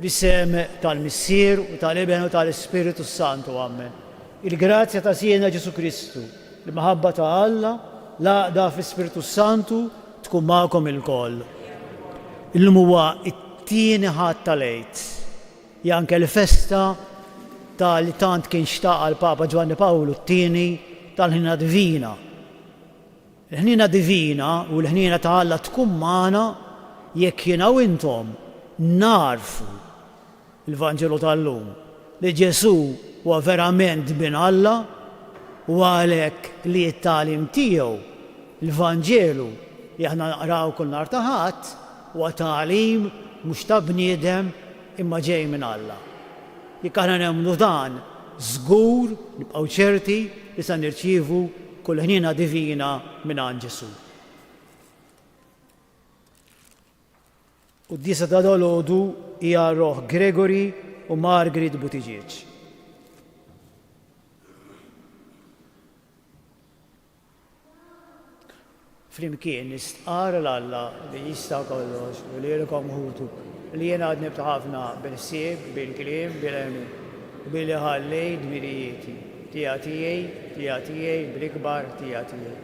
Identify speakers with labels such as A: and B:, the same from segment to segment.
A: Fl-isem tal-Missier u tal-Iben u tal-Ispirtu s-Santu. Amen. Il-grazzja ta' Sidna Ġesù Kristu, l-imħabba ta' Alla, l-għaqda fl-Ispirtu s-Santu tkun magħkom ilkoll. Illum huwa t-tieni Ħadd tal-Għid. Hija anke l-festa ta' li tant kien xtaqha l-Papa Ġwanni Pawlu t-Tieni tal-Ħniena Divina. Il-ħniena divina u l-ħniena ta' Alla tkun magħna jekk jiena u intom nagħrfu l-Vanġelu tal-lum, li Ġesù huwa verament Bin Alla u għalhekk li t-tagħlim tiegħu, il-Vanġelu li aħna naqraw kull nhar ta' Ħadd, huwa tagħlim mhux ta' bniedem imma ġej minn Alla. Jekk aħna nemmnu dan, żgur nibqgħu ċerti li se nirċievu kull ħniena divina mingħand Ġesù. Quddiesa ta' dalgħodu hija għal roħ Gregory u Margaret Buttigieg. Flimkien nistqarr 'l Alla li jista' kollox u lilkom ħutu, li jiena dnibt ħafna bil-ħsieb, bil-kliem, bil-għemil, u billi ħallejt dmirijieti, ħtija tiegħi, ħtija tiegħi, bl-ikbar ħtija tiegħi.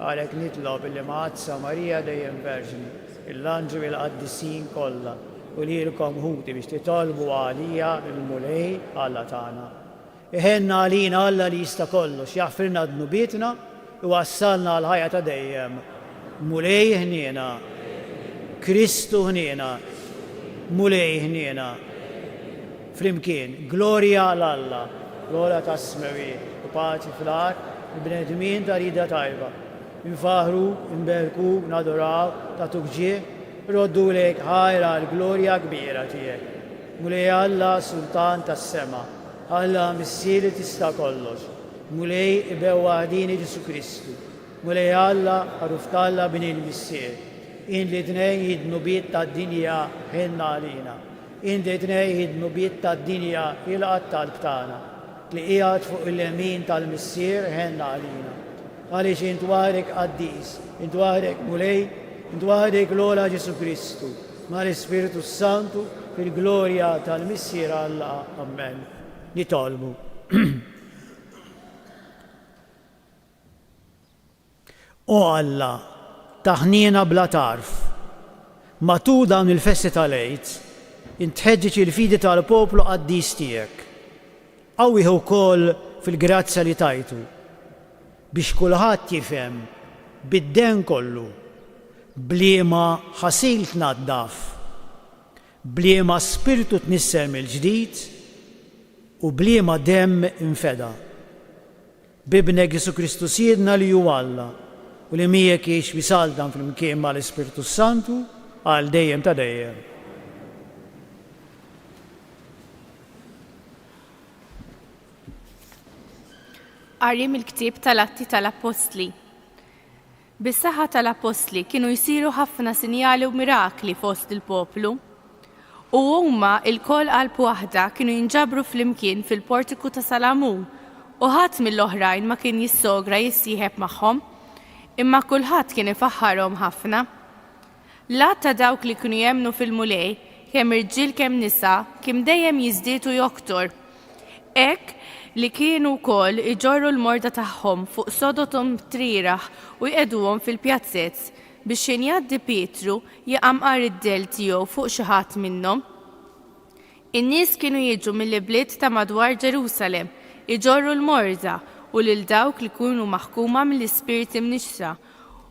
A: Għalhekk nitlob il-Imqaddsa Marija dejjem Verġni, il-anġli u l-qaddisin kollha, u lilkom ħuti biex titolbu għalija lill-Mulej Alla tagħna. Iħenn għalina Alla li jista' kollox, jaħfrilna dnubietna, iwassalna għall-ħajja ta' dejjem. Mulej ħniena. Kristu ħniena. Mulej ħniena. Flimkien, Glorja 'l Alla, l-ogħla tas-smewwiet, u paċi fl-art lill-bnedmin ta' rieda tajba. Infaħħruk, inberkuk, nadurawk, nagħtuk ġieħ, nroddulek ħajr għall-glorja kbira tiegħek. Mulej Alla, Sultan tas-sema, Alla Missier li tista' kollox, Mulej Iben waħdieni Ġesù Kristu, Mulej Alla, Ħaruf t'Alla Bin il-Missier, int li tnejħi d-dnubiet tad-dinja ħenn għalina. Int li tnejħi d-dnubiet tad-dinja ilqa' t-talb tagħna. Int li qiegħed fuq il-lemin tal-Missier ħenn għalina. Għaliex int waħdek qaddis, int waħdek Mulej, int waħdek l-ogħla Ġesù Kristu. Mal-Ispirtu s-Santu, fil-glorja tal-Missier Alla. Ammen. Nitolbu. O Alla, ta' ħniena bla tarf, matul dawn il-festi tal-Għid, int tħeġġeġ il-fidi tal-poplu qaddis tiegħek. Qawwih ukoll fil-grazzja li tajtu, biex kulħadd jifhem bid-dehen kollu b'liema ħasil tnaddaf, b'liema spirtu tnissel mill-ġdid u b'liema demm infeda. B'Ibnek Ġesù Kristu Sidna li hu Alla u li miegħek jgħix u jsaltan flimkien mal-Ispirtu s-Santu għal dejjem ta' dejjem.
B: Qari mill-ktieb tal-Atti tal-Appostli. Bis-saħħa tal-appostli kienu jsiru ħafna sinjali u mirakli fost il-poplu. U huma lkoll qalb waħda kienu jinġabru flimkien fil-portiku ta' Salamun, u ħadd mill-oħrajn ma kien jissogra jissieħeb magħhom, imma kulħadd kien ifaħħarhom ħafna. L-għadd ta' dawk li kienu jemmnu fil-Mulej, kemm irġiel kemm nisa, kien dejjem jiżdied u joktor. Hekk li kienu wkoll iġorru l-morda tagħhom fuq sodod u mtrieraħ u jqegħduhom fil-pjazzez, biex xejn jgħaddi Pietru jqamqar id-dell tiegħu fuq xi ħadd minnhom. In-nies kienu jiġu mill-ibliet ta' madwar Ġerusalemm, iġorru l-morda u lil dawk li kienu maħkuma mill-ispirti mniġġsa,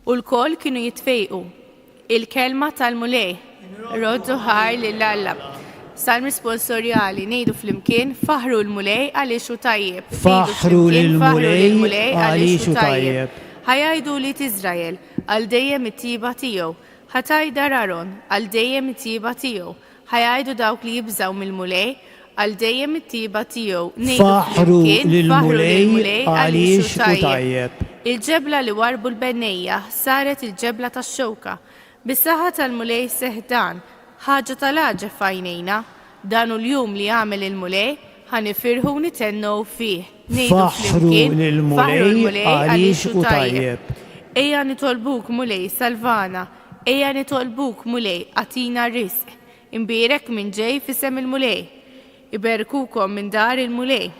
B: U lkoll kienu jitfejqu. Il-kelma tal-Mulej. Roddu ħajr lil Alla. Salm risponsorjali, ngħidu flimkien, Faħħru l-Mulej għaliex hu tajjeb. Ngħidu
A: Faħħru
B: flimkien, Faħħru
A: lill-Mulej
B: lill-Mulej għaliex
A: għaliex
B: hu
A: hu
B: tajjeb.
A: tajjeb.
B: Ħa jgħidu wlied Iżrael, għal dejjem it-tjieba tiegħu. Ħa tgħid dar Aron, għal dejjem it-tjieba tiegħu. Ħa jgħidu dawk li jibżgħu mill-Mulej, għal dejjem it-tjieba tiegħu. Ngħidu
A: Faħħru
B: flimkien, Faħħru
A: lill-Mulej
B: lill-Mulej għaliex hu
A: għaliex hu
B: tajjeb.
A: tajjeb.
B: Il-ġebla li warrbu l-bennejja saret il-ġebla tax-xewka. Bis-saħħa tal-Mulej seħħ dan, ħaġa tal-għaġeb f'għajnejna. Dan hu l-jum li għamel il-Mulej, ħa nifirħu u nithennew fih. Ngħidu
A: Faħħru
B: flimkien, Faħħru
A: lill-Mulej
B: l-Mulej għaliex
A: għaliex
B: hu
A: hu
B: tajjeb.
A: tajjeb.
B: Ejja nitolbuk, Mulej, salvana. Ejja nitolbuk, Mulej, agħtina r-risq. Imbierek min ġej f'isem il-Mulej. Iberkukom minn dar il-Mulej.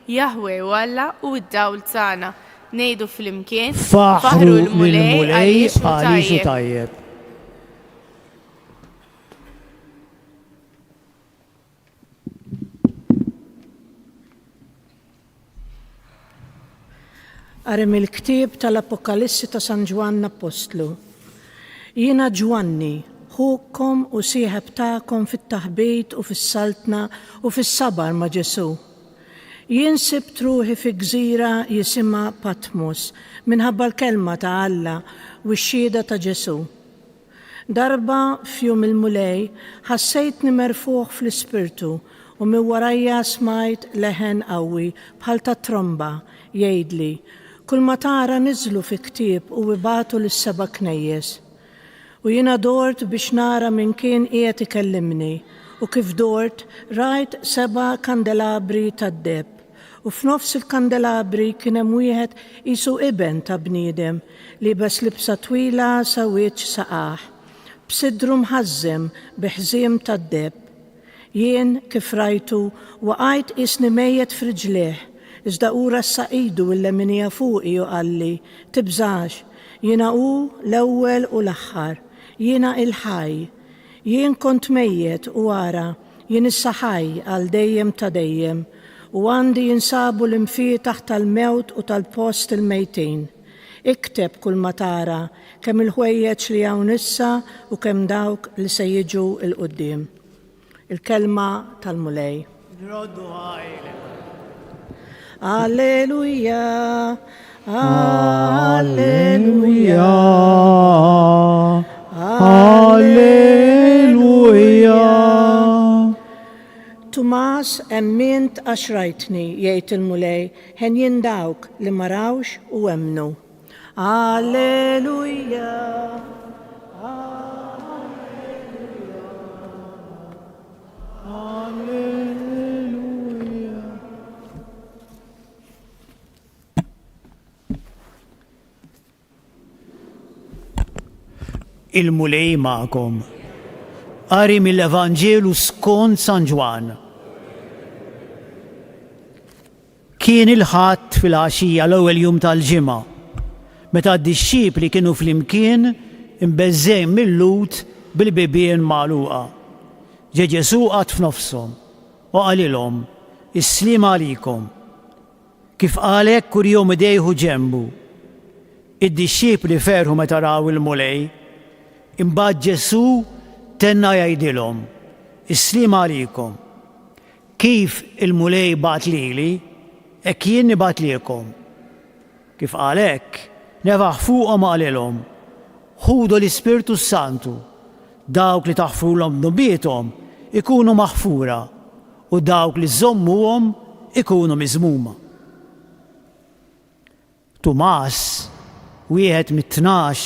B: Jahweh hu Alla u d-dawl tagħna. Ngħidu flimkien,
A: Faħħru lill-Mulej għaliex hu tajjeb.
C: Qari mill-ktieb tal-Apokalissi ta' San Ġwann Appostlu. Jiena Ġwanni, ħukom u sieħeb tagħkom fit-taħbit u fis-saltna u fis-sabar ma' Ġesù. Jien sibt ruħi fi gżira jisimha Patmos minħabba l-kelma ta' Alla u x-xhieda ta' Ġesù. Darba, f'jum il-Mulej, ħassejtni merfugħ fl-ispirtu u minn warajja smajt leħen qawwi bħal ta' tromba jgħidli, Kulma tara niżżlu fi ktieb u ibagħtu lis-seba' knejjes. U jiena dort biex nara min kien qiegħed ikellimni, u kif dort, rajt seba' kandelabri tad-deheb. U f'nofs il-kandelabri kien hemm wieħed qisu iben ta' bniedem, liebes libsa twila sa wiċċ saqajh, b'sidru mħażżem bi ħżiem tad-deheb. Jien, kif rajtu, waqajt qisni mejjet f'riġlejh, iżda hu ressaq idu l-leminija fuqi u qalli, Tibżax, jiena hu l-ewwel u l-aħħar, jiena il-ħaj. Jien kont mejjet u ara, Jien issa ħaj għal dejjem ta' dejjem, u għandi jinsabu l-imfietaħ tal-mewt u tal-post il-mejtin. Ikteb kulma tara, kemm il-ħwejjeġ li hawn issa u kemm dawk li se jiġu 'l quddiem. Il-Kelma tal-Mulej.
A: Nroddu ħajr lil Alla.
C: Alleluja, Alleluja,
A: Alleluja.
C: Tumas, emmint għax rajtni, jgħid il-Mulej, henjin dawk li ma rawx u emmnu. Alleluja, Alleluja.
A: Alleluja. Il-Mulej magħkom. Qari mill-Evanġelu skont San Ġwann. Kien il-Ħadd filgħaxija l-ewwel jum tal-ġimgħa, meta d-dixxipli kienu flimkien imbeżżgħin mil-Lhud bil-bibien magħluqa. Ġie Ġesù qagħad f'nofshom u qalilhom, Is-sliem għalikom. Kif qal hekk uriehom idejh u ġenbu. Id-dixxipli ferħu meta raw il-Mulej. Imbagħad Ġesù tenna jgħidilhom, Is-sliem għalikom. Kif il-Mulej bagħat lili, hekk jien nibgħat lilkom. Kif qal hekk, nefaħ fuqhom u qalilhom, Ħudu l-Ispirtu s-Santu. Dawk li taħfrulhom dnubiethom ikunu maħfura, u dawk li żżommuhom ikunu miżmuma. Tumas, wieħed mit-Tnax,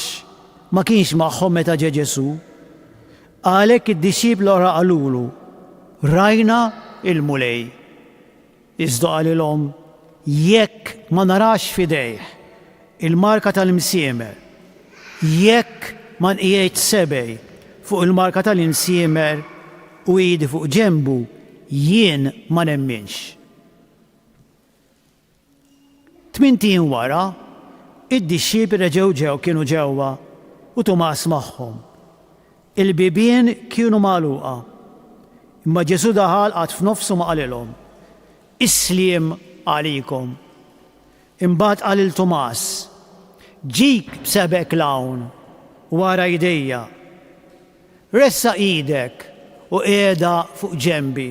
A: ma kienx magħhom meta ġie Ġesù. Għalhekk id-dixxipli l-oħra qalulu, Rajna l-Mulej. Iżda qalilhom, Jekk ma narax f'idejh il-marka tal-imsiemer, jekk ma nqiegħidx sebgħi fuq il-marka tal-imsiemer u idi fuq ġenbu, jien ma nemminx. Tmint ijiem wara, id-dixxipli reġgħu ġew kienu ġewwa u Tumas magħhom. Il-bibien kienu magħluqa. Imma Ġesù daħal qagħad f'nofshom u qalilhom, Is-sliem għalikom. Imbagħad qal lil Tumas, Ġib b'sebgħek 'l hawn u ara jdejja. Ressaq idek u qiegħdha fuq ġenbi.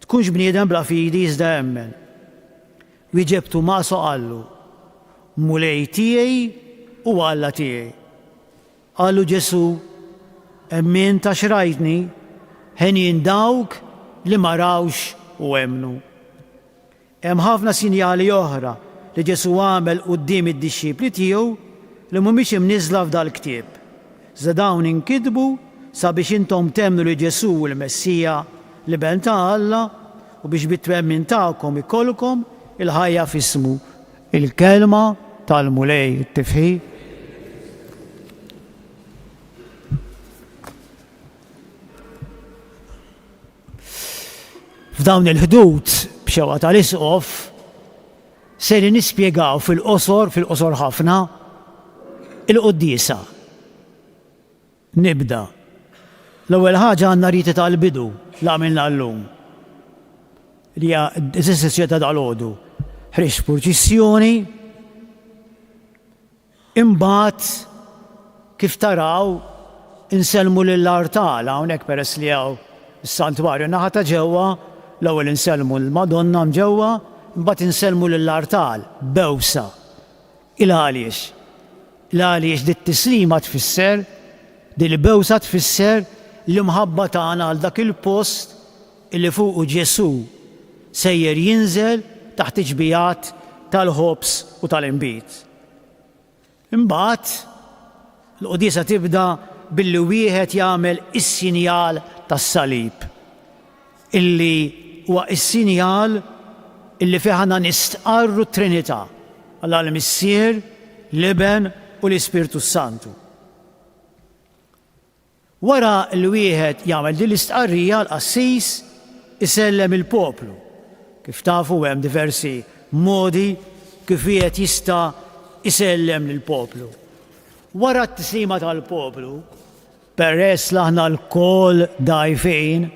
A: Tkunx bniedem bla fidi iżda emmen. Wieġeb Tumas u qallu, Mulej tiegħi u Alla tiegħi. Qallu Ġesù, Emmint għax rajtni, henjin dawk li ma rawx u emmnu. Hemm ħafna sinjali oħra li Ġesù għamel quddiem id-dixxipli tiegħu li mhumiex imniżżla f'dal-ktieb. Iżda dawn inkitbu sabiex intom temmnu li Ġesù hu l-Messija, l-Iben ta' Alla, u biex bit-twemmin tagħkom ikollkom il-ħajja f'ismu. Il-Kelma tal-Mulej, it-tifħir. F'dawn il-ħdud b'xewqa tal-Isqof sejrin nispjegaw fil-qosor, fil-qosor ħafna, il-quddiesa. Nibda. L-ewwel ħaġa għandna riti tal-bidu li għamilna llum. Li hija s-sessjoni ta' dalgħodu. Ħriġt purċissjoni, Imbagħad, kif taraw, insellmu lill-artal, hawnhekk peress li hawn is-santwarju naħa ta' ġewwa, l-ewwel insellmu l-Madonna hemm ġewwa, imbagħad insellmu lill-artal, bewsa. Il għaliex? Il għaliex dit-tislima tfisser, dil-bewsa tfisser l-imħabba tagħna għal dak il-post illi fuqu Ġesù sejjer jinżel taħt iċ-xbijat tal-ħobż u tal-inbid. Imbagħad, il-quddiesa tibda billi wieħed jagħmel is-sinjal tas-salib, illi huwa s-sinjal illi fih aħna nistqarru t-Trinità, Alla l-Missier, l-Iben u l-Ispirtu s-Santu. Wara li wieħed jagħmel din l-istqarrija l-qassis isellem il-poplu. Kif tafu hemm diversi modi kif wieħed jista' jsellem lill-poplu. Wara t-tislima tal-poplu, peress li aħna lkoll dgħajfin,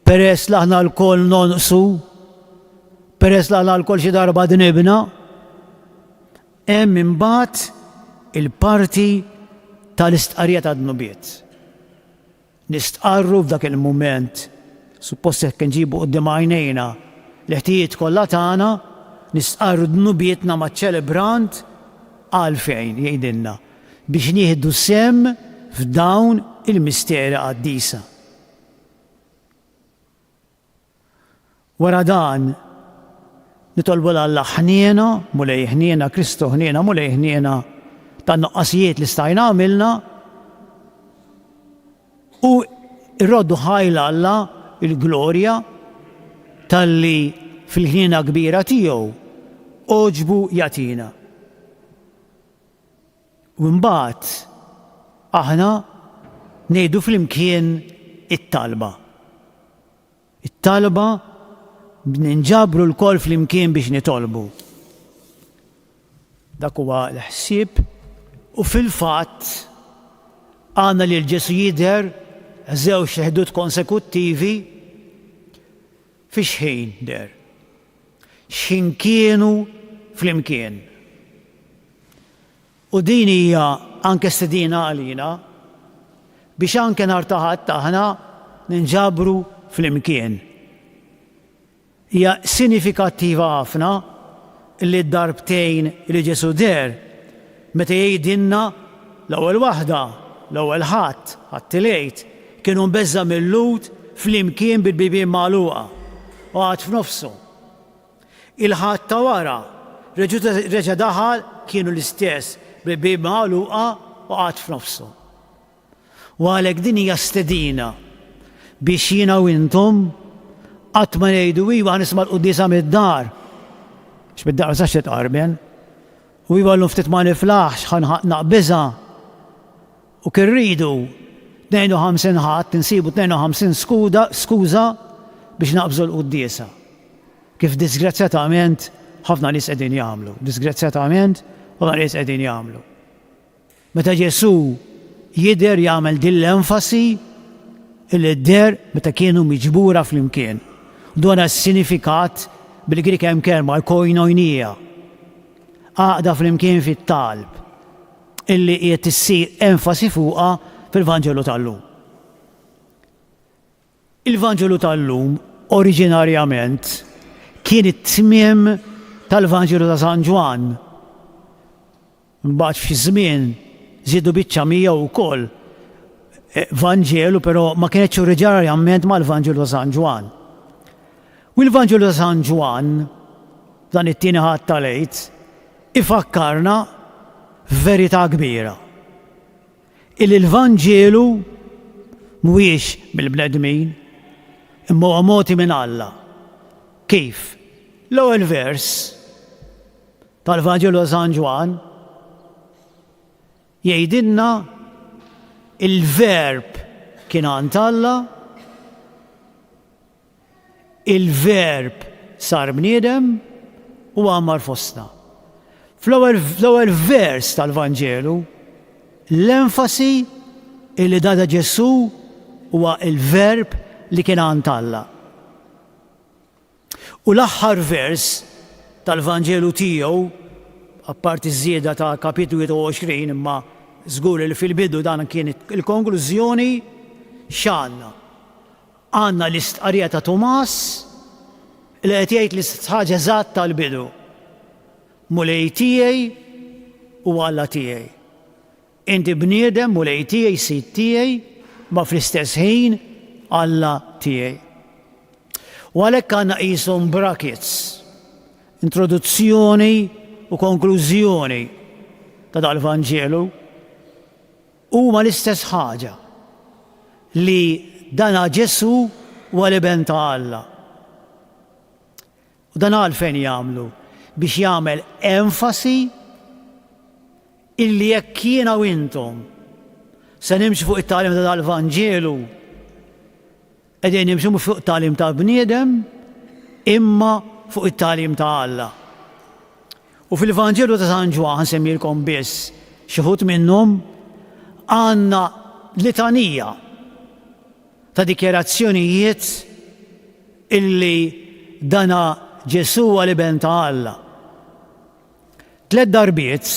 A: peress li aħna lkoll nonqsu, peress li aħna lkoll xi darba dnibna, Hemm imbagħad il-parti tal-istqarrija tad-dnubiet. Nistqarru f'dak il-mument, suppost hekk inġibu quddiem għajnejna l-ħtijiet kollha tagħna, nistqarru dnubietna maċ-ċelebrant għalfejn, jgħidilna, biex nieħdu sehem f'dawn il-misteri qaddisa. Wara dan, nitolbu 'l Alla ħniena, Mulej ħniena, Kristu ħniena, Mulej ħniena tan-nuqqasijiet li stajna għamilna u rroddu ħaj 'l Alla l-glorja talli fil-ħniena kbira tiegħu għoġbu jagħtina. U mbagħad aħna ngħidu flimkien it-talba. It-talba, Ninġabru lkoll flimkien biex nitolbu. Dak huwa l-ħsieb u fil-fatt għandna lil Ġesù jidher żewġ ħdud konsekuttivi fi xħin deher. Xħin kienu flimkien. U din hija anke stedina għalina biex anke nhar ta' Ħadd aħna ninġabru flimkien. Hija sinifikattiva ħafna li d-darbtejn li Ġesù deher meta jgħidilna l-ewwel waħda, l-ewwel Ħadd, Ħadd il-Għid, kienu mbeżża' mil-Lhud flimkien bil-bibien magħluqa u qagħad f'nofshom. Il-Ħadd ta' wara, reġa' daħal, kienu l-istess, bil-bieb magħluqa u qagħad f'nofshom. U għalhekk din hija stedina biex jiena u intom qatt ma ngħidu iva ħa nisma' l-quddiesa mid-dar. Għax mid-dar ma tistax titqarben. U iva llum ftit ma niflaħx ħa naqbiżha. U kien rridu 52 Ħadd insibu 52 skuda, skuża biex naqbżu l-quddiesa. Kif disgrazzjatament ħafna nies qegħdin jagħmlu. Disgrazzjatament ħafna nies qegħdin jagħmlu. Meta Ġesù jidher jagħmel din l-enfasi illi deher meta kienu miġbura flimkien. Dwar s-sinifikat bil-Grieg hemm kelma l-koinonia. Għaqda flimkien fit-talb illi qiegħed issir enfasi fuqha fil-Vanġelu tal-lum. Il-Vanġelu tal-lum oriġinarjament kien it-tmiem tal-Vanġelu ta' San Ġwann. Imbagħad f'xi żmien żiedu biċċa miegħu wkoll eh, Vanġelu però ma kienetx oriġinarjament mal-Vanġelu ta' San Ġwann. U l-Vanġelu ta' San Ġwann dan it-tieni Ħadd tal-Għid ifakkarna f'verità kbira. Illi l-Vanġelu mhuwiex mill-bnedmin, imma huwa mogħti minn Alla. Kif? L-ewwel vers tal-Vanġelu ta' San Ġwann jgħidilna il-Verb kien għand Alla. Il-Verb sar bniedem u għammar fostna. Fl-ewwel vers tal-Vanġelu, l-enfasi illi dada Ġesù huwa l-Verb li kien għand Alla. U l-aħħar vers tal-Vanġelu tiegħu, apparti ż-żieda ta' kapitlu 21, imma żgur li fil-bidu dan kien il-konklużjoni, x'għandna? Għandna l-istqarrija ta' Tumas li qed jgħid l-istess ħaġa eżatt tal-bidu. Mulej tiegħi u Alla tiegħi. Inti bniedem, Mulej tiegħi, Sid tiegħi, ma fl-istess ħin Alla tiegħi. U għalhekk għandna qishom brackets, introduzzjoni u konklużjoni ta' dal-Vanġelu huma l-istess ħaġa li dana Ġesù huwa l-Iben ta' Alla. U dan għalfejn jagħmlu? Biex jagħmel enfasi illi jekk jiena u intom se nimxu fuq it-tagħlim ta' dal-Vanġelu, qegħdin nimxu mhux fuq tagħlim ta' bniedem, imma fuq it-tagħlim ta' Alla. U fil-Vanġelu ta' San Ġwann semmilkom biss xi ħut minnhom għandna litanija ta' dikjarazzjonijiet illi dana Ġesù huwa l-Iben ta' Alla. Tlett darbiet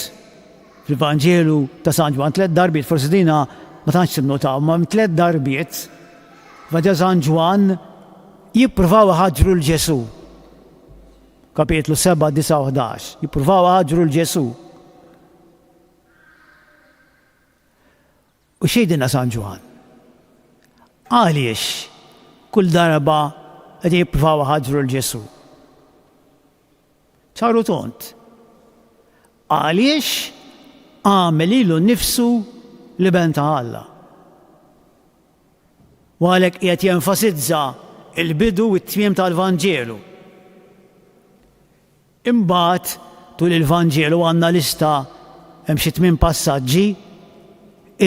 A: fil-Vanġelu ta' San Ġwann, tlett darbiet, forsi dina ma tantx tinnotaw, ma tlett darbiet Vanġelu San Ġwann jippruvaw iħaġġru l Ġesù. Kapitlu 7, 9 u 11. Jippruvaw iħaġġru l Ġesù. U x'jgħidilna San Ġwann? Għaliex kull darba qegħdin jippruvaw iħaġġru 'l Ġesù? Ċar u tond. Għaliex għamel lilu nnifsu l-Iben ta' Alla. U għalhekk qiegħed jenfasizza l-bidu u t-tmiem tal-Vanġelu. Imbagħad tul il-Vanġelu għandna lista hemm xi tmien passaġġi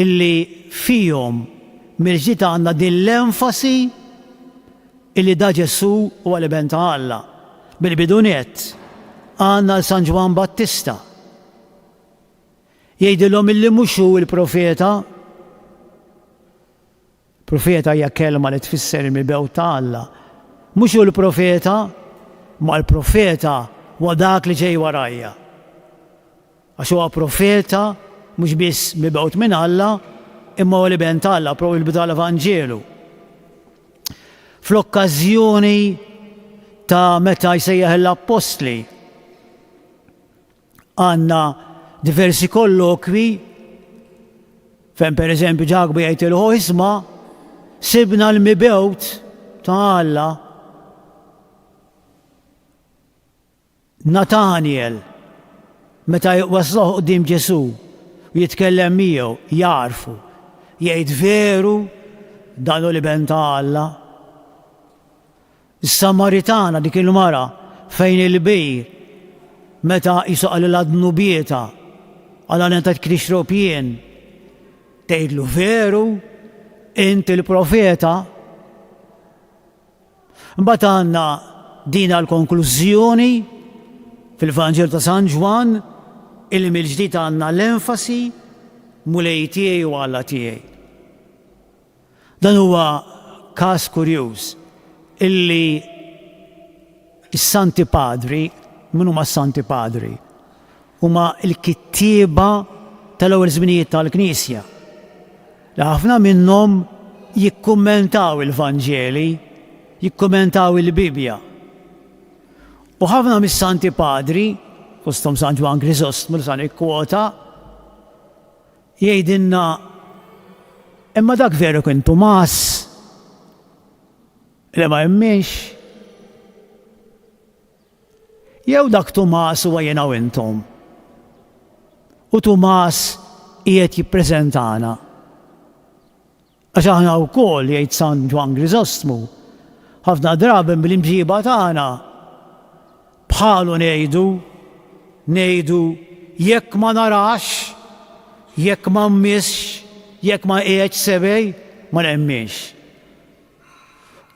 A: illi fihom mill-ġdid għandna din l-enfasi illi da Ġesù huwa l-Iben ta' Alla. Mill-bidu nett għandna 'l San Ġwann Battista. Jgħidilhom illi mhux hu l-profeta. Profeta hija kelma li tfisser il-mibgħut ta' Alla. Mhux hu l-profeta, ma l-profeta huwa dak li ġej warajja. Għax huwa profeta mhux biss mibgħut minn Alla, imma huwa l-Iben ta' Alla, propju l-bidu tal-Evanġelu. Fl-okkażjoni ta' meta jsejjaħ l-appostli, Għandna diversi kollokwi fejn pereżempju Ġakbu jgħid il isma' sibna l-mibewt ta' Alla. Natanjel meta wasluh quddiem Ġesù u jitkellem miegħu jarfu jgħid veru dan hu l-iben ta' Alla. Is-Samaritana, dik il-mara fejn il-bir, meta Qisu qalilha dnubietha, qalha li ngħatajt tixrob jien, tgħidlu veru, int il-profeta. Mbagħad għandna din l-konklużjoni fil-Vanġelu ta' San Ġwann illi mill-ġdid għandna l-enfasi Mulej tiegħi u Alla tiegħi. Dan huwa każ kurjuż illi s-Santi Padri, min huma s-Santi Padri? Huma l-kittieba tal-ewwel żminijiet tal-Knisja. Li ħafna minnhom jikkummentaw il-Vanġeli, jikkummentaw il-Bibbja. U ħafna mis-Santi Padri, fosthom San Ġwann Krisostmu li sa nikkwota, Jgħidilna, Imma dak veru kien Tumas li ma jemminx? Jew dak Tumas huwa jiena u intom? U Tumas qiegħed jippreżentana. Għax aħna wkoll, jgħid San Ġwann Griżostmu, ħafna drabi bl-imġiba tagħna bħalu ngħidu, ngħidu jekk ma narax, jekk ma mmissx, jekk ma nqiegħedx sebgħi, ma nemminx.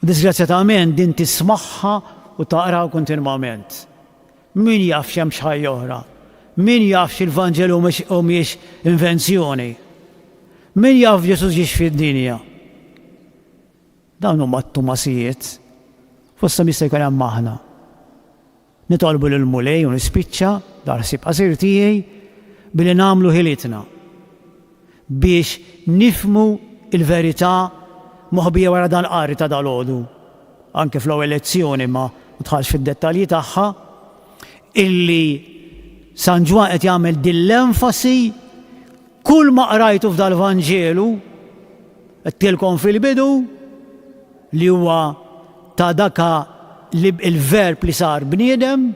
A: U disgrazzjatament din tismagħha u taqraha kontinwament. Min jaf x'hemm x'ħajja oħra? Min jaf x'il-Vanġelu humiex invenzjoni? Min jaf Ġesù ġiex fid-dinja? Dawn huma t-Tumasijiet. Fosthom jista' jkun hemm aħna. Nitolbu lill-Mulej u nispiċċa dal-ħsieb qasir tiegħi billi nagħmlu ħilitna biex nifhmu l-verità moħbija wara dan qari ta' dalgħodu, anke fl-ewwel lezzjoni ma dħalx fid-dettalji tagħha, illi San Ġwann qed jagħmel din l-enfasi kull ma qrajtu f'dal-Vanġelu, għedtilkom fil-bidu, li huwa ta' daka li il-Verb li sar bniedem,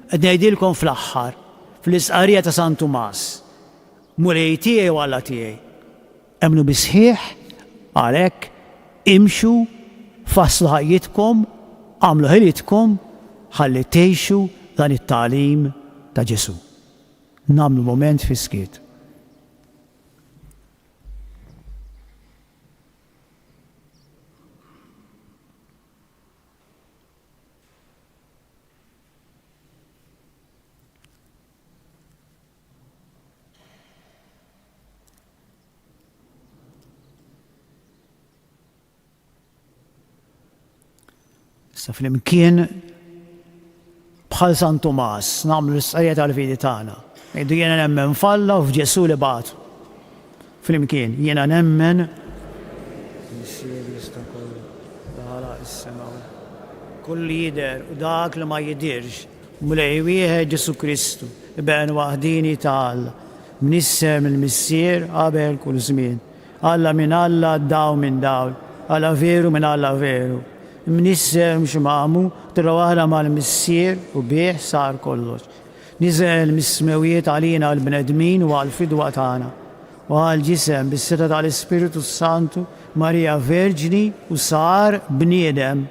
A: qed ngħidilkom fl-aħħar, fl-istqarrija ta' San Tumas, Mulej tiegħi u Alla tiegħi. Emmnu bis-sħiħ, għalhekk, imxu, fasslu ħajjitkom, agħmlu ħilitkom ħalli tgħixu dan it-tagħlim ta' Ġesù. Nagħmlu mument fis-skiet. Issa flimkien bħal San Tumas nagħmlu l-istqarrija tal-fidi tagħna. Ngħidu jiena nemmen f'Alla u f'Ġesù li bagħtu. Flimkien jiena nemmen Missier jista' kollu, li ħalaq is-sema u kull li jidher u dak li ma jidhirx, Mulej wieħed Ġesù Kristu, Iben waħdieni ta' Alla, mnisser mill-Missier qabel kull żmien. Alla minn Alla, dawl minn dawl, Alla veru minn Alla veru, imnisser mhux magħmul, tra waħda mal-Missier u bih sar kollox. Niżel mis-smewwiet għalina l-bnedmin u għall-fidwa tagħna, u ħa l-ġisem bis-setgħa tal-Ispirtu s-Santu, Marija Verġni u sar bniedem.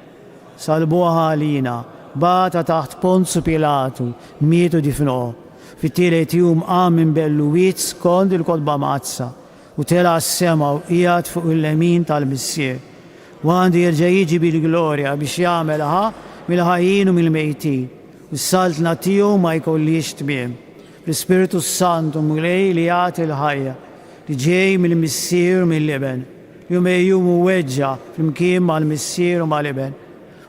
A: Salbuha għalina, bata taħt Ponzu Pilatu, miet u difnuh. Fit-tielet jum qam minn bejn l-uwiet skond il-Kotba Mqaddsa. U tela' għas-sema u qiegħed fuq il-lemin tal-Missier. U għandu jerġa' jiġi bil-glorja biex jagħmel ħaqq mill-ħajjin u mill-mejtin, u s-saltna tiegħu ma jkollhiex tmiem. L-Ispirtu s-Santu, Mulej li jagħti l-ħajja, li ġej mill-Missier u mill-Iben, li hu megħjum u weġġa' flimkien mal-Missier u mal-Iben,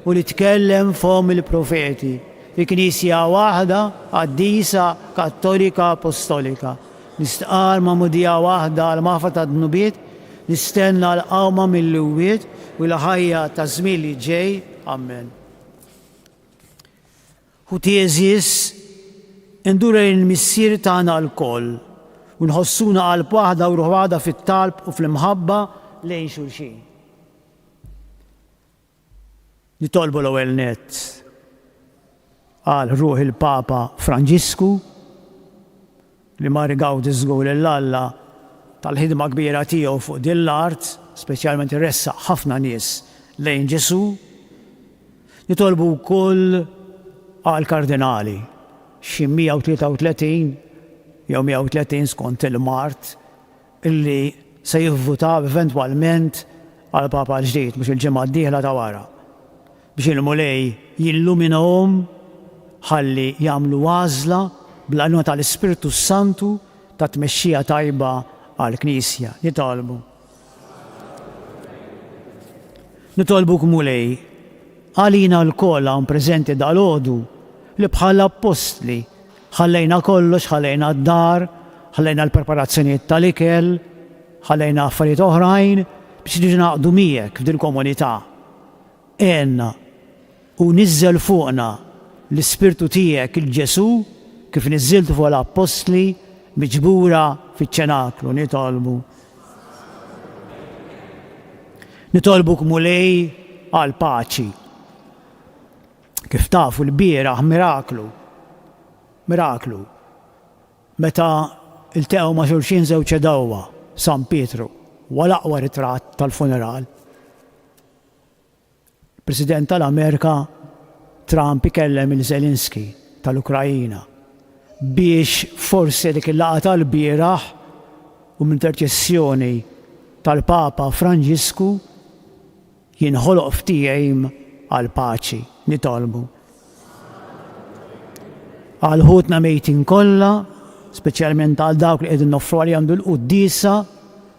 A: u li tkellem fomm il-profeti, fi Knisja waħda, qaddisa, kattolika, apostolika. Nistqarr magħmudija waħda għall-maħfra tad-dnubiet, nistenna l-qawma mill-imwiet u l-ħajja taż-żmien li ġej. Ammen. Ħuti għeżież, induru lejn il-Missier tagħna lkoll u nħossuna qalb waħda u ruħ waħda fit-talb u fl-imħabba lejn xulxin. Nitolbu l-ewwel nett għal ruħ il-Papa Franġisku li mar igawdi żgur lil Alla tal-ħidma kbira tiegħu fuq din l-art, speċjalment iressaq ħafna nies lejn Ġesù. Nitolbu wkoll għall-kardinali, xi 133 jew 130 skont il-mard illi se jivvutaw eventwalment għall-Papa l-ġdid, mhux il-ġimgħa d-dieħla ta' wara, biex il-Mulej jilluminahom ħalli jagħmlu għażla bl-għajnuna tal-Ispirtu s-Santu ta' tmexxija tajba għall-Knisja. Nitolbu. Nitolbuk Mulej, għalina lkoll hawn preżenti dalgħodu li bħall-appostli Ħallejna kollox, ħallejna d-dar, ħallejna l-preparazzjonijiet tal-ikel, ħallejna affarijiet oħrajn biex niġu nagħqdu miegħek f'dil-komunità. Għenna u niżżel fuqna l-Ispirtu tiegħek il-Ġesù kif niżżiltu fuq l-appostli miġbura fiċ-ċenaklu. Nitolbu. Nitolbuk Mulej għall-paċi. Kif tafu lbieraħ miraklu, miraklu, meta lteqgħu ma' xulxin żewġ għedewwa, San Pietru, huwa l-aqwa ritratt tal-funeral. Il-President tal-Amerika Trump ikellem il Zelensky tal-Ukrajina biex forsi dik il-laqgħa tal-bieraħ u mill-interċessjoni tal-Papa Franġisku. jinħoloq ftehim għall-paċi. Nitolbu. Għal ħutna mejtin kollha, speċjalment għal dawk li qegħdin noffru għalihom dil-quddiesa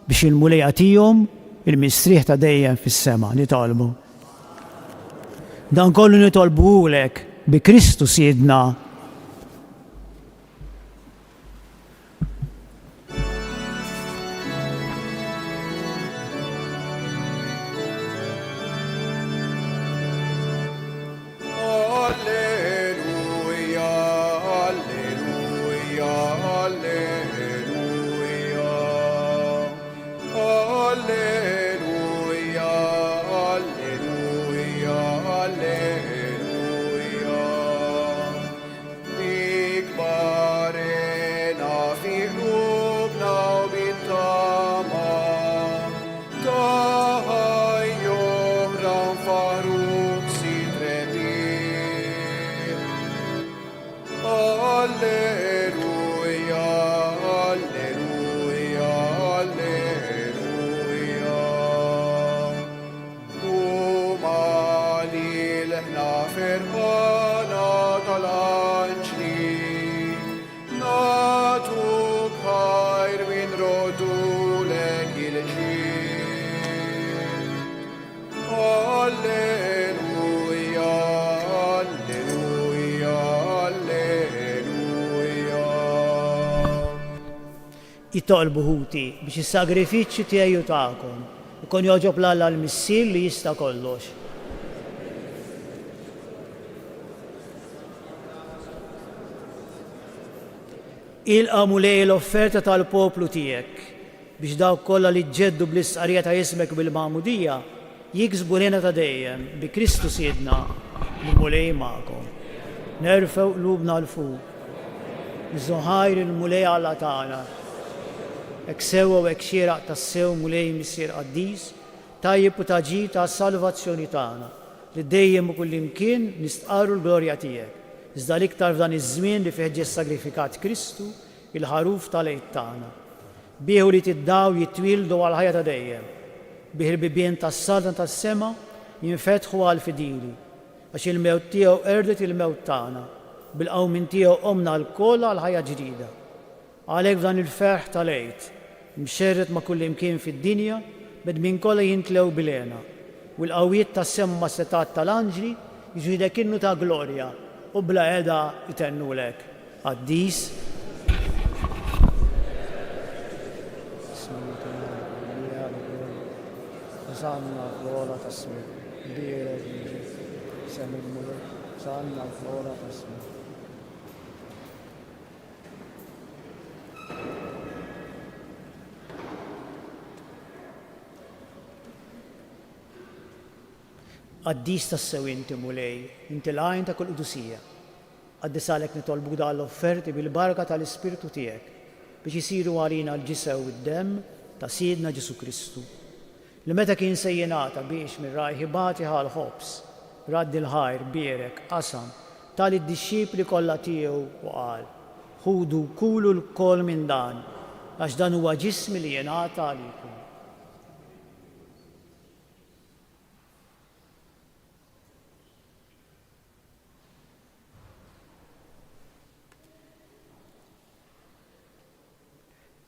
A: biex il-Mulej jagħtihom il-mistrieħ ta' dejjem fis-sema. Nitolbu. Dan kollu nitolbuhulek bi Kristu Sidna.
D: Alleluja, alleluja, alleluja. Alleluja, alleluja, alleluja. Bik barena fi qlubna u bit-tama ta' ħajja oħra nfaħruk Sid rebbieħ. Alleluja, alleluja, alleluja. Huma l-ilħna ferħana tal-anġli, nagħtuk ħajr u nroddulek il-ġieħ. Alleluja, alleluja, alleluja.
A: Itolbu ħuti biex is-sagrifiċċju tiegħi u tagħkom ikun jogħġob 'l Alla l-Missier li jista' kollox. Ilqa' Mulej l-offerta tal-poplu tiegħek, biex dawk kollha li ġġeddu bl-istqarrija ta' ismek u bil-magħmudija jiksbu l-hena ta' dejjem bi Kristu Sidna, l-Mulej magħkom. Nerfgħu qlubna 'l fuq. Niżżu ħajr il-Mulej Alla tagħna. Hekk sewwa u hekk xieraq tassew Mulej Missier qaddis, tajjeb u ta' ġid għas-salvazzjoni tagħna, li dejjem u kullimkien nistqarru l-glorja tiegħek, iżda l-iktar f'dan iż-żmien li fih ġie ssagrifikat Kristu, il-Ħaruf tal-Għid tagħna. Bih ulied id-dawl jitwieldu għall-ħajja ta' dejjem. Bih il-bibien tas-Saltna tas-sema jinfetħu għall-fidili. Għax il-mewt tiegħu qerdet il-mewt tagħna, bil-qawmien tiegħu qomna lkoll għal ħajja ġdida. Għalhekk f'dan il-ferħ tal-Għid, mxerred ma' kullimkien fid-dinja, bnedmin kollha jimtlew bil-hena, u l-qawwiet tas-sema mas-setgħat tal-anġli jżidek innu ta' glorja u bla heda jtennulek, Qaddis, Osanna fl-ogħla tas-smien, bierek min ġej f'isem il-Mulej, Osanna fl-ogħla tas-smien. Qaddis tassew inti, Mulej, inti l-għajn ta' kull qdusija. Qaddis għalhekk nitolbuk dawn l-offerti bil-barka tal-Ispirtu tiegħek biex isiru għalina l-ġisem u d-demm ta' Sidna Ġesù Kristu, li meta kien se jingħata biex minn rajh ibati ħa l-ħobż, radd il-ħajr, bierek, qasam, ta lid-dixxipli kollha tiegħu u qal, Ħudu u kulu lkoll minn dan, għax dan huwa ġismi li jingħata għalikom.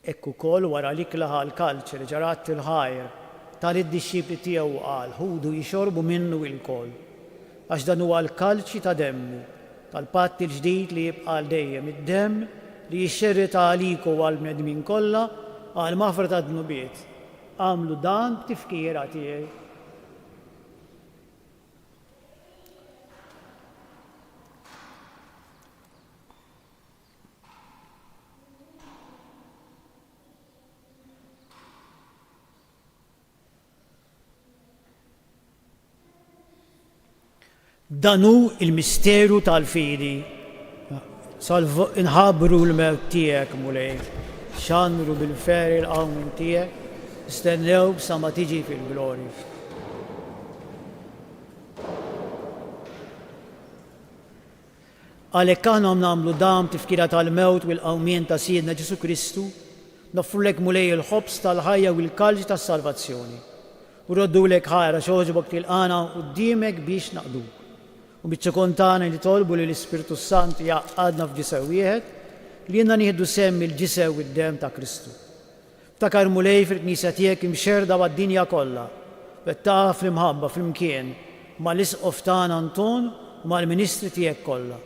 A: Hekk ukoll wara l-ikla ħa l-kalċi, reġa' radd il-ħajr, ta lid-dixxipli tiegħu u qal, Ħudu ixorbu minnu ilkoll, għax dan huwa l-kalċi ta' demmi, tal-patt il-ġdid li jibqa' għal dejjem, id-demm li jixxerred għaliku u għall-bnedmin kollha għall-maħfra tad-dnubiet. Agħmlu dan b'tifkira tiegħi. Dan hu l-misteru tal-fidi. Inħabbru l-mewt tiegħek, Mulej, xandru bil-ferħ il-qawmien tiegħek, nistennewk sa ma tiġi fil-glorja. Għalhekk aħna nagħmlu dan b'tifkira tal-mewt u l-qawmien ta' Sidna Ġesù Kristu, noffrulek Mulej il-ħobż tal-ħajja u l-kalċi tas-salvazzjoni. U rroddulek ħajr għax għoġbok tilqagħna quddiemek biex naqduk. U biċ-ċokon tagħna nitolbu li l-Ispirtu s-Santu jgħaqqadna f'ġisem wieħed, li għandna nieħdu sehem mill-ġisem u d-demm ta' Kristu. Ftakar Mulej fil-Knisja tiegħek imxerrda mad-dinja kollha, wettaqha fl-imħabba flimkien ma' l-Isqof tagħna Anton u mal-ministri tiegħek kollha.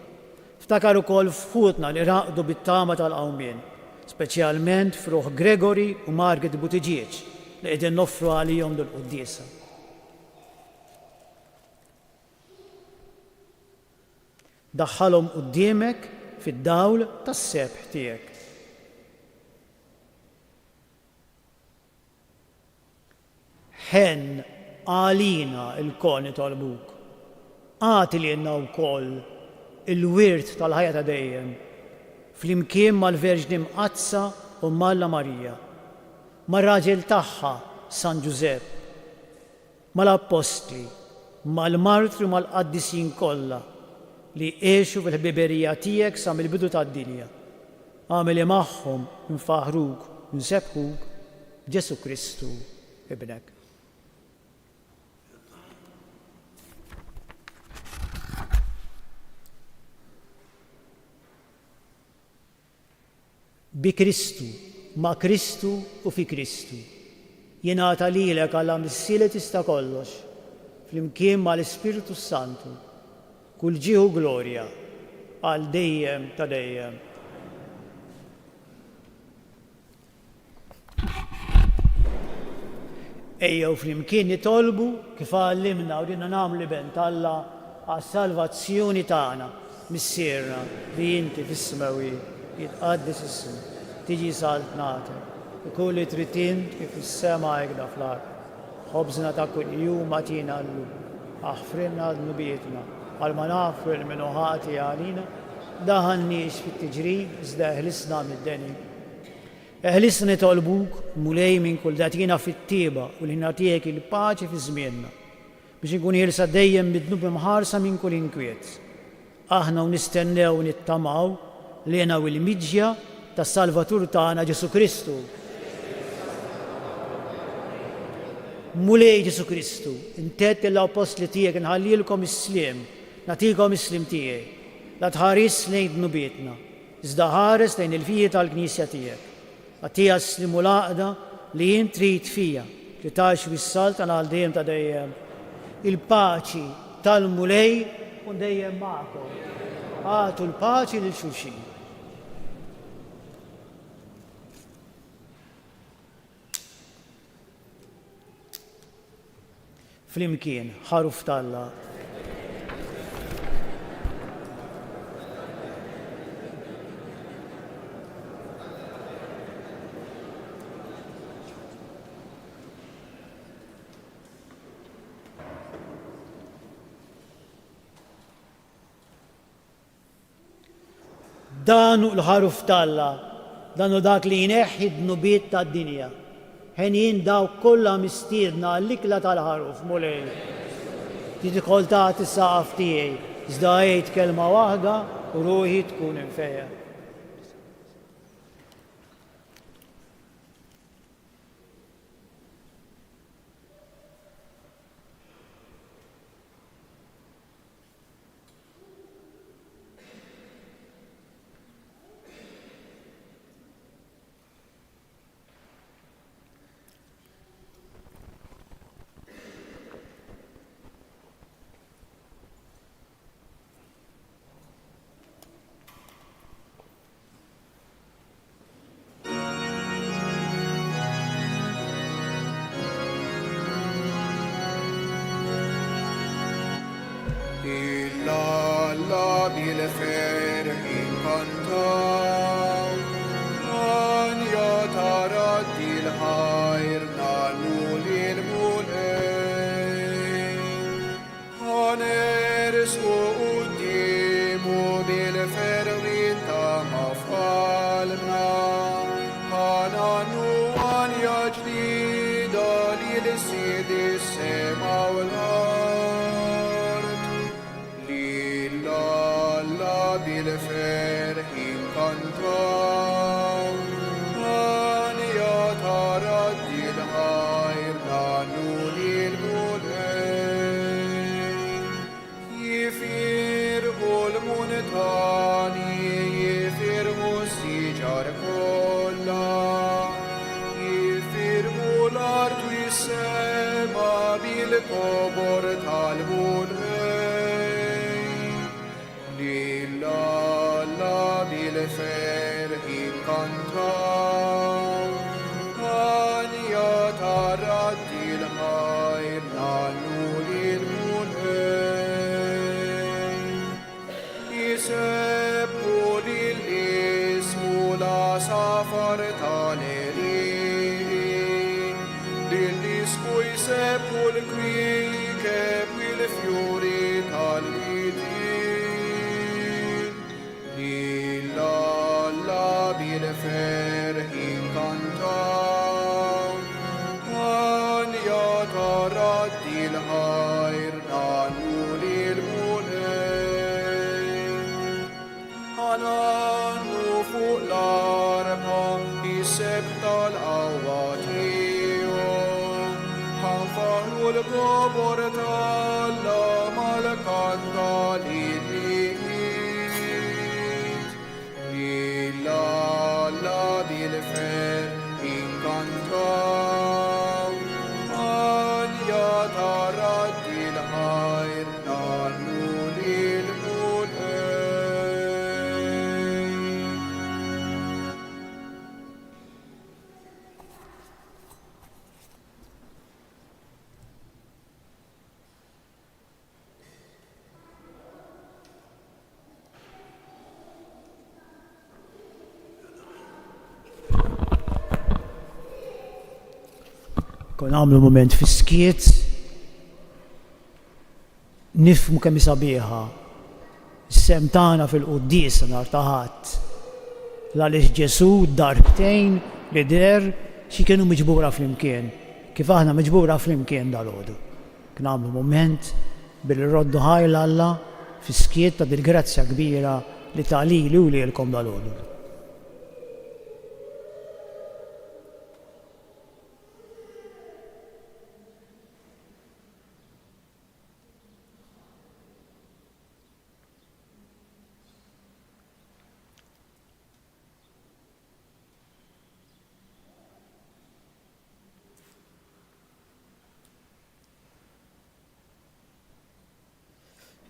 A: Ftakar ukoll f'ħutna li raqdu bit-tama tal-qawmien, speċjalment f'ruħ Gregory u Margaret Buttigieg li qegħdin noffru għalihom dil-quddiesa. Daħħalhom quddiemek fid-dawl tas-sebħ tiegħek. Ħenn għalina lkoll nitolbuk. Agħti lilna wkoll il-wirt tal-ħajja ta' dejjem, flimkien mal-Verġni Mqaddsa Omm Alla Marija, mar-raġel tagħha San Ġużepp, mal-Appostli, mal-martri u mal-qaddisin kollha li għexu fil-ħbiberija tiegħek sa mill-bidu tad-dinja. Agħmel li magħhom infaħħruk u nsebbħuk b'Ġesù Kristu, Ibnek. Bi Kristu, ma' Kristu u fi Kristu, jingħata lilek Alla Missier li tista' kollox, flimkien ma' l-Ispirtu s-Santu, kull ġieħ u glorja, għal dejjem ta' dejjem. Ejjew flimkien nitolbu kif għallimna u ridna nagħmlu l-Iben t'Alla għas-salvazzjoni tagħna. Missierna li inti fis-smewwiet, jitqaddes ismek, tiġi saltnatek, ikun li trid int kif fis-sema hekda fl-art. Ħobżna ta' kuljum agħtina llum. Aħfrilna dnubietna, bħalma naħfru lil min hu ħati għalina, daħħalniex fit-tiġrib iżda eħlisna mid-deni. Eħlisna nitolbuk, Mulej, minn kull dagħtina fit-tjieba u l-ħniena tiegħek il-paċi fi żmienna, biex inkunu ħielsa dejjem mid-dnub imħarsa minn kull inkwiet. Aħna u nistennew u nittamaw l-hena u l-miġja tas-Salvatur tagħna Ġesù Kristu. Mulej Ġesù Kristu, int għedt lill-appostli tiegħek inħallilkom is-sliem, nagħtikom is-sliem tiegħi. La tħarisx lejn dnubietna, Iżda ħares lejn il-fidi tal-Knisja tiegħek. Agħtiha s-sliem u l-għaqda li int trid fiha, li tgħix u ssaltan għal dejjem ta' dejjem. Il-paċi tal-Mulej tkun dejjem magħkom. Agħtu l-paċi lil xulxin. Flimkien, Ħaruf t'Alla. Dan hu l-Ħaruf t'Alla, dan hu dak li jneħħi d-dnubiet tad-dinja. Henjin dawk kollha mistiedna għall-ikla tal-Ħaruf, Mulej. Tidħol taħt is-saqaf tiegħi, iżda għid kelma waħda u ruħi tkun imfejqa.
D: Il-Alla bil-ferħ inkantaw, għanja ta' radd il-ħajr nagħnu lill-Mulej. Ħa nersqu quddiemu bil-ferħ bit-tama f'qalbna, ħa nagħnu għanja ġdida lil Sid is-sema u l-art. Lil Alla bil-ferħ inkantaw, għanja ta' radd il-ħajr nagħnu lil. Alla bil-ferħ inkantaw, Għanja ta' radd il-ħajr ngħannu lill-Mulej. Isebbħu lil ismu l-għasafar tal-għelieqi, lil ismu jsebbħu l-kwiekeb u l-fjuri tal-widien. Lil Alla bil-ferħ inkantaw, għanja ta' radd il-ħajr ngħannu lill-Mulej. Ħa ngħannu fuq l-arpa is-sebħ tal-qawwa tiegħu, ħa nfaħħru l-kobor t'Alla mal-kant tal-innijiet. Lil Alla bil-ferħ inkantaw, għanja ta' radd il-ħajr ngħannu lill-Mulej.
A: Kon għamlu moment fis-skiet, nifhmu kemm hi sabiħa s-sehem tagħna fil-quddiesa nhar ta' Ħadd. L-għaliex Ġesù darbtejn li deher xi kienu miġbura flimkien, kif aħna miġbura flimkien dalgħodu. Nagħmlu mument billi rroddu ħajr 'l Alla fis-skiet ta' dil-grazzja kbira li ta lili u lilkom dalgħodu.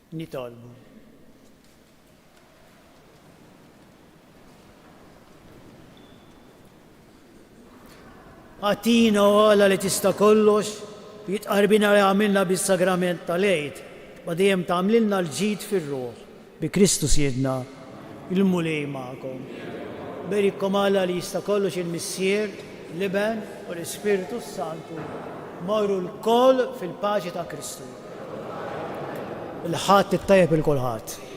A: Nitolbu. Agħtina, o Alla li tista' kollox, li tqarbina li għamilna bis-sagrament tal-Għid, ma dejjem tagħmlilna l-ġid fir-ruħ. Bi Kristu Sidna. Il-Mulej magħkom. Berikkom Alla li jista' kollox il-Missier, l-Iben u l-Ispirtu s-Santu. Morru lkoll fil-paċi ta' Kristu. Il-Ħadd it-tajjeb il kulħadd.